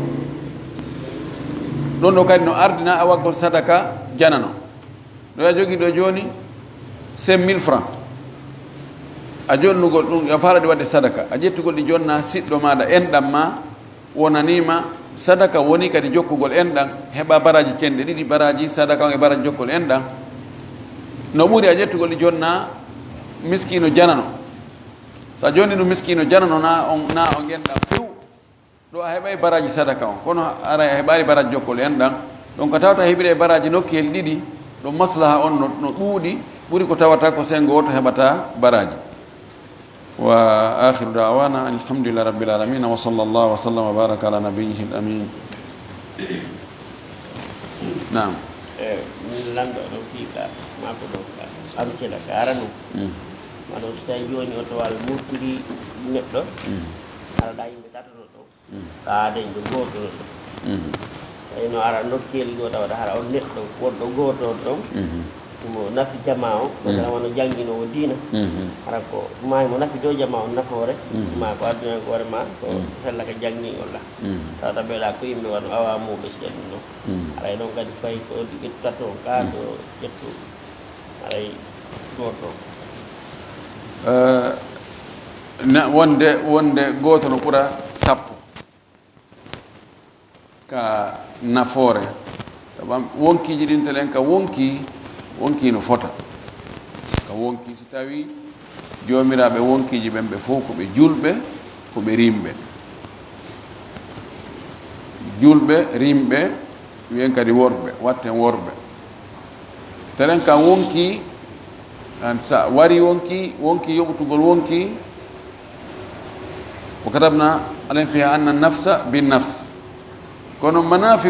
Ɗum ɗo kadi no ardina a waggol sadaka janano. Ɗo a jogii ɗo jooni cinq mille francs. A jonnugol ɗum, a faalaɗi waɗde sadaka. A ƴettugol ɗi jonna siɗɗo maaɗa enɗam ma, wonaniima sadaka, woni kadi jokkugol enɗam, heɓa baraaji cenɗe ɗiɗi, baraaji sadaka on e baraaji jokkol enɗam. No ɓuri a ƴettugol ɗi jonna miskiino janano. So a jonni ɗum miskiino janano, na on, na on enɗam few. Ɗo a heɓay baraaji sadaka on, kono aray a heɓaali baraaji jokkol enɗam. Ɗum ko tawata heɓire e baraaji nokkeel ɗiɗi, ɗum maslaha on no, no ɗuuɗi, ɓuri ko tawata ko senngo woto heɓata baraaji. Wa akhiru da'wana alhamdulillahi rabbil alamin, wa sallallahu wa sallam wa baraka ala nabiyyihi al amin. Naam. E, min lanndo ɗo fii ka, maa ko ɗo ka, aru cela ka arano. Mm. Maa ɗo so tawi jooni oto wal murtiri neɗɗo, mm, ara ɗa yimɓe tato no ɗo. Mm. Ka aden ɗo gooto no ɗo. Mm. Tawi no ara nokkeli goo tawa hara on neɗɗo wonɗo gooto on ɗon. Mhm. Mo nafi jama o, mhm, masala wano jannginoowo diina. Mhm. Hara ko maayi mo nafi dow jama on nafoore, mhm, ma ko addunankore ma, ko, mhm, fella ka janngingol la. Mhm. Tawata mbeɗa ko yimɓe wano awa muɓe si ɗum ɗon. Mhm. Haray ɗon kadi fayi ko ƴettata on ka, mhm, ko ƴettu. Haray gooto. Eh, na, wonde, wonde gooto no ɓura sappo. Ka nafoore. Sabu am, wonkiiji ɗin telen ka wonki, wonki no fota. Ka wonki, si tawi joomiraaɓe wonkiiji ɓen ɓe fof ko ɓe julɓe, ko ɓe rimɓe. Julɓe, rimɓe, wiyen kadi worɓe, watten worɓe. Telen ka wonki, an sa wari wonki, wonki yoɓutugol wonki, wa katabna alayhim fiha anna nafsa bin nafs. Kono manafi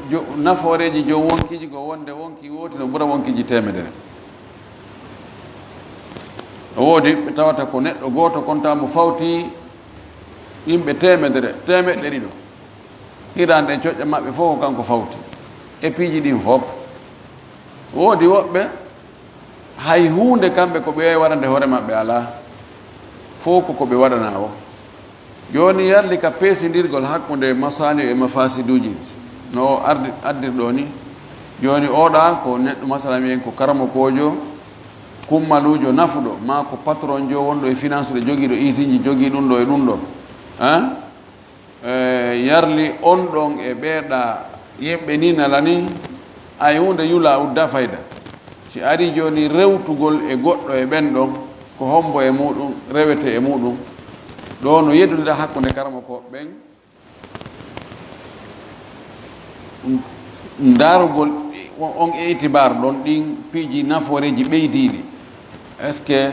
jo-, nafooreeji joom wonkiiji ko wonde wonki wooti no ɓura wonkiiji teemedere. O woodi ɓe tawata ko neɗɗo gooto kontaa mo fawti yimɓe teemedere, teemeɗɗe ɗiɗo. Hiraande e coƴƴa maɓɓe fof ko kanko fawti e piiji ɗin fof. Woodi woɓɓe hay huunde kamɓe ko ɓe waɗande hoore maɓɓe alaa, fof ko ko ɓe waɗanaa o. Jooni yarli ka peesindirgol hakkunde masalihu e mafasiduuji no o ardi-, addirɗo ni. Jooni oɗa ko neɗɗo, masala mbiyen ko karamokoojo, kummaluujo nafuɗo, maa ko patronjo wonɗo e finance ɗo jogiiɗo usine ji, jogii ɗum ɗo e ɗum ɗo. Hein? Eh, yarli on ɗon e ɓeeɗa yimɓe ni nala ni, ay huunde yula udda fayda. Si ari jooni rewtugol e goɗɗo e ɓen ɗon, ko hombo e muɗum, rewete e muɗum. Ɗo no yeddondira hakkunde karamokooɓe ɓen, ndarugol on, on e itibar ɗon ɗin piiji nafooreeji ɓeydiiɗi. Est-ce que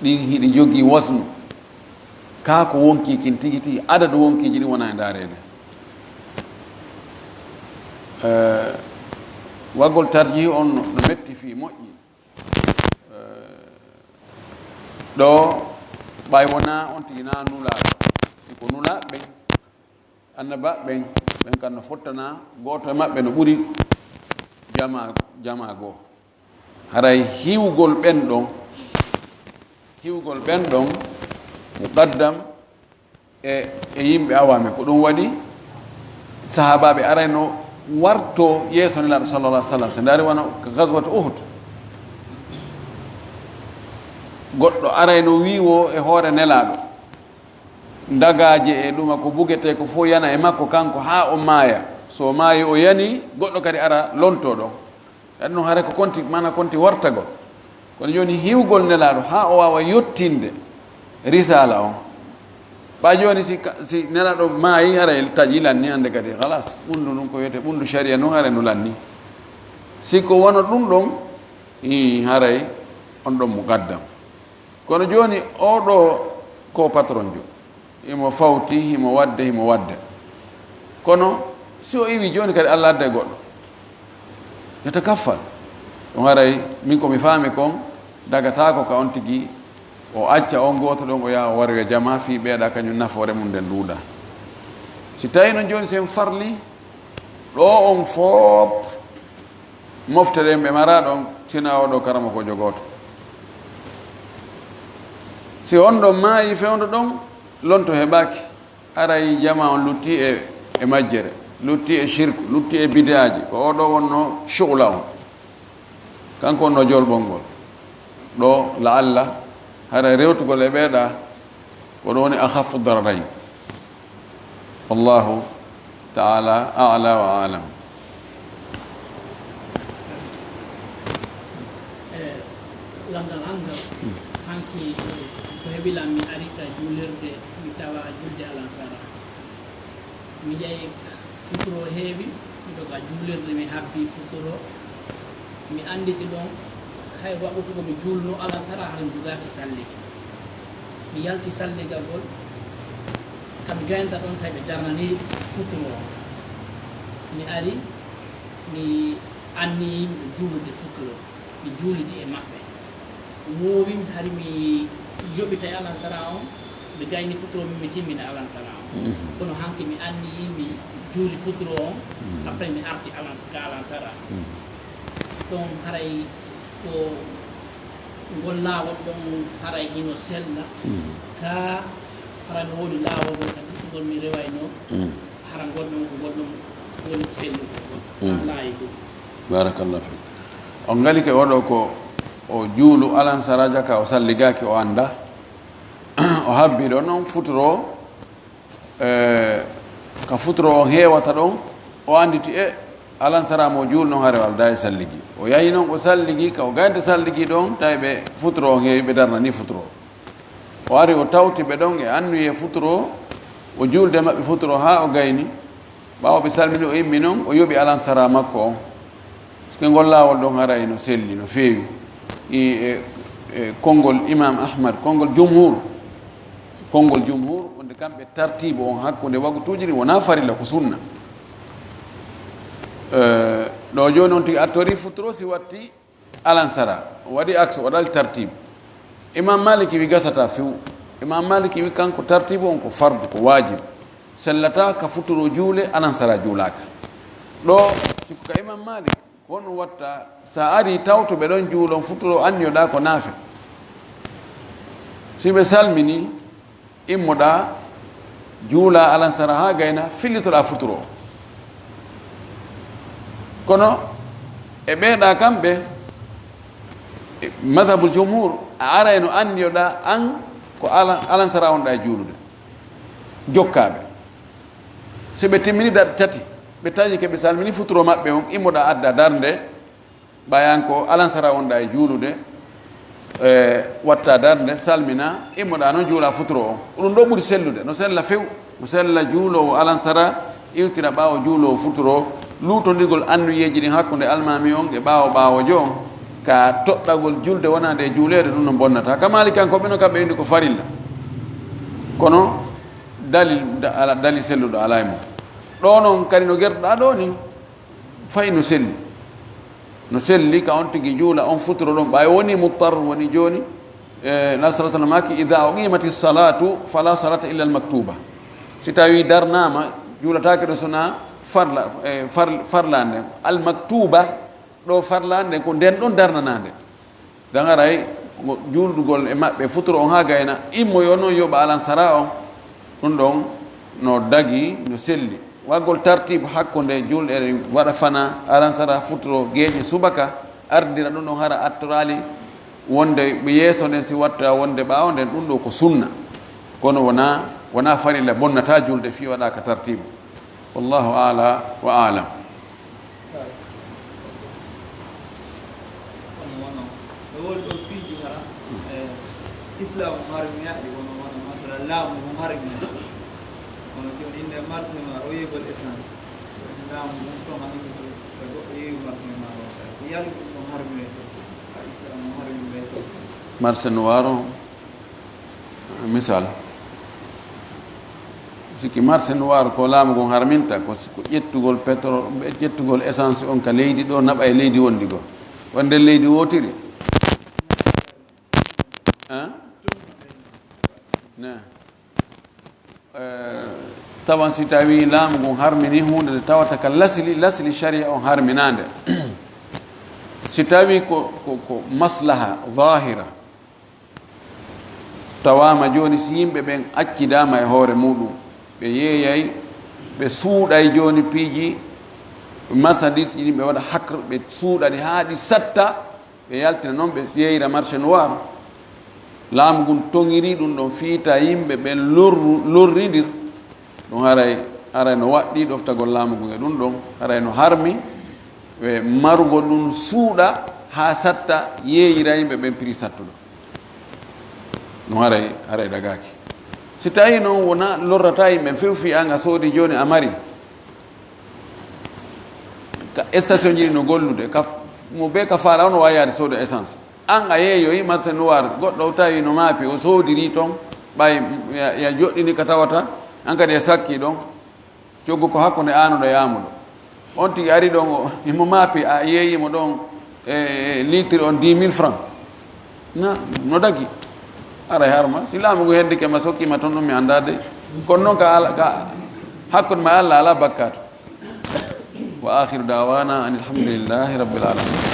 ɗin hiɗi jogii wasnu? Kaa ko wonkii kin tigi tigi, adadu wonkiiji ɗin wona e ndaareede. Eh, waggol tarjihi on no, no metti fii moƴƴi. Eh, ɗo ɓay wona on tigi na nulaaɗo. Si ko nulaaɓe ɓen, annabaaɓe ɓen, ɓen kan no fottana gooto e maɓɓe no ɓuri jama, jama goo. Haray hiwgol ɓen ɗon, hiwgol ɓen ɗon, muqaddam e, e yimɓe awaame. Ko ɗum waɗi sahaabaaɓe arayno warto yeeso Nelaaɗo sallallahu alaihi wasallam. So ndaari wano ka Ghazwat Uhud, goɗɗo arayno wiiwo e hoore Nelaaɗo, dagaaje e ɗuma ko bugetee ko fof yana e makko kanko haa o maaya. So o maayi o yani, goɗɗo kadi ara lonto ɗon. Kadi noon hara ko konti, maana konti wartagol. Kono jooni hiwgol Nelaaɗo haa o waawa yottinde risaala on. Ɓa jooni si ka, si Nelaaɗo maayi, haray taƴi lanni hannde kadi, halas. Ɓunndu ndun ko wiyetee ɓunndu sharia ndun, haray ndu lanni. Si ko wano ɗum ɗon, ii, haray on ɗon muqaddam. Kono jooni oo ɗoo ko patronjo. Himo fawti, himo waɗde, himo waɗde. Kono si o iwi jooni kadi Alla adda e goɗɗo, yatakaffal. Ɗum haray min ko mi faami kon, dagataako ka on tigi, o acca on gooto ɗon, o yaha o waroya jamaa fii ɓeeɗa kañum nafoore mum nden ɗuuɗa. Si tawi non jooni sen farli, ɗo on foop mofte ɗen ɓe mara ɗon, sina oɗo karamokoojo gooto. Si on ɗon maayi fewndo ɗon, lonto heɓaaki, aray jamaa on lutti e, e majjere, lutti e shirku, lutti e bid'aaji, ko oɗo wonno shughla on. Kanko wonno jolɓol ngol. Ɗo, la'alla, haray rewtugol e ɓeeɗa, ko ɗum woni akhaffu dararayn. Wallahu ta'ala a'la wa a'lam. E, lamndal an ngal, hanki ko heɓi lan, mi ari ka juulirde, mi tawa julde alansara. Mi yahi futuro heewi, miɗo ka juulirde, mi habbi futuro. Mi annditi ɗon, hay waɓutu ko mi juulno alansara, hara mi jogaaki salligi. Mi yalti salligagol, ka mi gaynta ɗon, tawi ɓe darnani futuro on. Mi ari, mi anniyi miɗo juulude futuro. Mi juulidi e maɓɓe. Woowin hari mi yoɓita e alansara on, so ɓe gayni futuro min, mi timmina alansara on. Mhm. Kono hanki mi anniyi mi juuli futuro on, mhm, après mi arti alans-, ka alansara. Mhm. Ɗon haray ko ngol laawol ɗon haray hino sella. Mhm. Ka haray no woodi laawol ngol kadi ngol mi rewayno. Mhm. Hara ngol ɗon, ngol ɗon woni ko sellude ngol. Mhm. Haa laayi ɗum. Barakallahu fik. On ngali ke oɗo ko o juulu alansara jaka o salligaaki o annda. O habbi ɗon on futuro, eh, ka futuro on heewata ɗon, o annditi e alansara mo juulu non hare o aldaa e salligi. O yahi non o salligi, ka o gaynde salligi ɗon, tawi ɓe futuro on heewi, ɓe darnani futuro. O ari o tawti ɓe ɗon e anniye futuro, o juulde maɓɓe futuro haa o gayni. Ɓaawo ɓe salmini, o immi non, o yoɓi alansara makko on. Parce que ngol laawol ɗon haray no selli, no feewi. I, e, e konngol Imam Ahmad, konngol jumhur. Konngol jumhur, wonde kamɓe tartiibu on hakkunde wagutuuji ɗin wonaa farilla, ko sunna. Eh, ɗo jooni on tigi artori futuro si watti alansara, waɗi akse, waɗali tartibu. Imam Maliki wi gasata few. Imam Maliki wi kanko tartibu on ko fardu, ko wajibu. Sellata ka futuro juule, alansara juulaka. Ɗo, si ko ka Imam Malik, ko on watta, sa ari tawto ɓe ɗon juulon futuro, anniyoɗa ko naafe. Si ɓe salmini, immoɗa juula alansara ha gayna, fillitoɗa futuro. Kono e ɓeeɗa kamɓe, e madhabul jumhur, a arayno anniyoɗa an ko ala-, alansara wonɗa e juulude. Jokkaɓe. Si ɓe timmini darɗe tati, ɓe tawi ke ɓe salmini futuro maɓɓe on, immoɗa adda darnde, ɓayan ko alansara wonɗa e juulude, e, watta darnde, salmina, immoɗa noon juula futuro on. Ɗum ɗo ɓuri sellude, no sella few, no sella juulowo alansara, iwtira ɓaawo juulowo futuro, luutondirgol annuyeeji ɗin hakkunde almaami on e ɓaawo ɓaawojo on, ka toɗɗagol julde wonande e juuleede, ɗum no bonnata. Ka Maalikankoɓe no kamɓe indi ko farilla. Kono dalil, da-, ala, dalil selluɗo ala e mum. Ɗo noon kadi no gertoɗa ɗo ni, fay no selli. No selli ka on tigi juula on futuro ɗon, ɓay woni muttar woni jooni, e, Nabi sallallahu alaihi wasallam maaki, "Idha uqimati salatu fala salata illa al-maktuba." Si tawi darnama, juulatake ɗo sona farla, e, far-, farlande. Al-maktuba, ɗo farlande ko nden ɗon darnanande. Dangaray ko juulɗugol e maɓɓe futuro on haa gayna, immoyo noon yoɓa alansara on, ɗum ɗon no dagi, no selli. Waggol tartibu hakkunde juulɗe ɗen waɗa fana, alansara, futuro, geeƴe, subaka, ardira ɗum ɗon hara attoraali wonde yeeso nden si watta wonde ɓaawo nden, ɗum ɗo ko sunna. Kono wona, wona farilla, bonnata juulde fii waɗaaka tartibu. Wallahu aala wa aalam. Kono wono, no woni ɗo piiji hara, e, Islam harminaaɗi, kono wono, masala, laamu ngu harminaa. Kono jooni, innde marché ma, o yeeyugol essence. Laamu ngun, toon, hamin ko, ko goɗɗo yeeyu marché ma o, si yaltu ɗum ɗon harminay sokki. A Islam harminay sokki. Marché noir o, misal, sikki marché noir ko laamu ngun harminta, ko, ko ƴettugol pétrole, ƴettugol essence on ka leydi ɗo, naɓa e leydi wondi goo. Wonde leydi wootiri. Hein? Ne. Eh, tawan si tawi laamu ngun harmini huunde nde tawata ka lasli, lasli sharia on harminaande. Si tawi ko, ko, ko maslaha zahira, tawaama jooni si yimɓe ɓen accidaama e hoore muɗum, ɓe yeeyay, ɓe suuɗay jooni piiji, marchandise ɗi yimɓe waɗa hakr, ɓe suuɗa ɗi haa ɗi satta, ɓe yaltina noon, ɓe yeeyira marché noir. Laamu ngun toŋiri ɗum ɗon fiita yimɓe ɓen lorru-, lorrindir. Ɗum haray, haray no waɗɗii ɗoftagol laamu ngun e ɗum ɗon, haray no harmi, ɓe marugo ɗum suuɗa haa satta, yeeyira yimɓe ɓen prix sattuɗo. Ɗum haray, haray dagaaki. Si tawi noon wona lorrata yimɓe few fii an a soodi jooni a mari, ka station ji ɗi no gollude, ka, mo bee ka faala on o waawi yaade sooda essence. An a yeeyoyi marché noir, goɗɗo o tawi no maapi, o soodiri toon, ɓay ya, ya joɗɗini ka tawata, an kadi a sakki ɗon, coggu ko hakkunde aanuɗo e aamuɗo. On tigi ari ɗon, o, himo maapi, a yeeyi mo ɗon, e, e, litre on dix mille francs. Na, no dagi. Aray harma, si laamu ngu heddike ma, sokkii ma toon, ɗum mi anndaa de. Kono noon ka Alla, ka hakkunde ma e Alla, alaa bakkaatu. Wa akhiru da'wana anil hamdulillahi rabbil alamin.